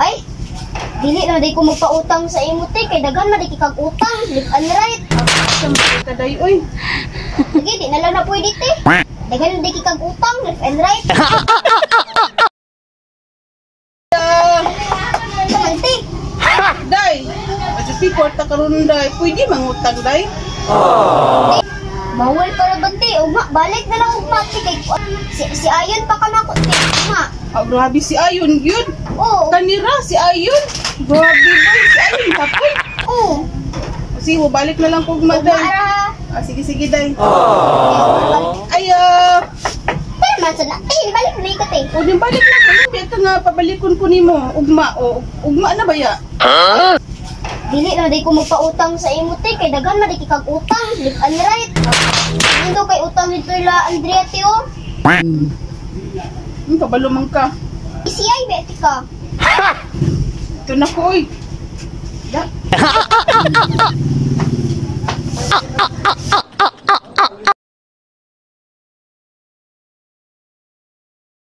Ay, dili na day ko magpautang sa imo, te, kay daghan man day kag utang, left and right. Sa mga ka, day, oy. Sige, di na lang na pwede, te. Daghan man day kag utang, left and right. Kaman, te. Day, adyo kwarta karon, day. Pwede mangutang, day? Bawal para ba, te? Ugma, balik na lang ugma, te, kay si Ayon pa kanako, te. Ugma. Ah, grabe si Ayon yun. Oo. Kanira si Ayon. Grabe ba si Ayon kapoy. Oo. Sige, balik na lang ko ugma, Ugma day. ra. Ah, sige sige, day. Balik. Ay, ah, Pero man sa na, te, balik na ka, te. O di balik na ko. Biya ka nga pabalikon ko nimo. Ugma o ugma na ba ya? Dili na day ko magpautang sa imo, te, kay daghan man day kag utang, left and right. Nando kay utang nito la Andrea, te, oh. Kabalo man ka. ECI ba ti ka? Ito na ko, oy. Da.